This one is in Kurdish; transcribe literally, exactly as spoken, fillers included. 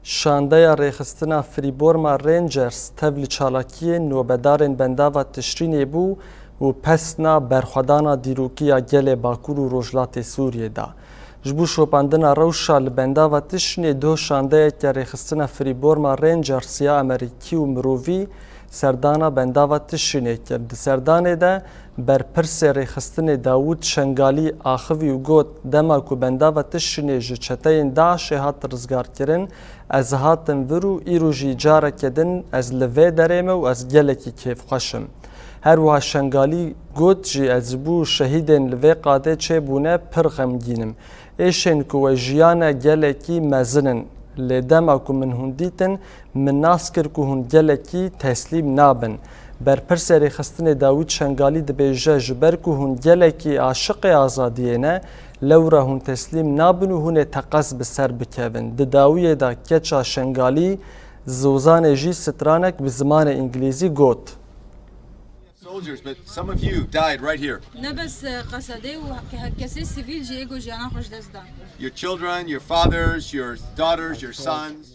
Şandeya rêxistina Freeborma Rangers tev li çalakiyên nobedarên bendava Tişrînê bû û pesna berxwedana dîrokî ya gelê Bakur û Rojhilatê Sûriyê da. Ji bo şopandina rewşa li bendava Tişrînê doh şandeyeke rêxistina Freeborma Rangers ya Amerîkî û mirovî serdana bendava Tişrînê kir. Di serdanê de berpirsê rêxistinê Dawûd Şengalî axivî û got, dema ku bendava Tişrînê ji çeteyên DAIŞê hat rizgarkirin, ez hatim vir û îro jî careke din ez li vê derê me û ez gelekî kêfxweş im. Her wiha Şengalî got jî, ez ji bo şehîdên li vê qadê çêbûne pir xemgîn im. Êşên ku we jiyane gelekî mezin in. Lê dema ku min hûn dîtin, min nas kir ku hûn gelekî teslîm nabin. Berpirsê rêxistinê Dawîd Şengalî dibêje, ji ber ku hûn gelekî aşiqê azadiyê ne, lewra hûn teslîm nabin û hûn ê teqez bi ser bikevin. Di dawiyê de keça Şengalî, Zozanê jî stranek bi zimanê îngilîzî got. Soldiers, but some of you died right here. Ne bes e, qesedê û ke- kesê sivîl jî êgo jiyana xwe ji dest dan. Your children, your fathers, your daughters, your sons.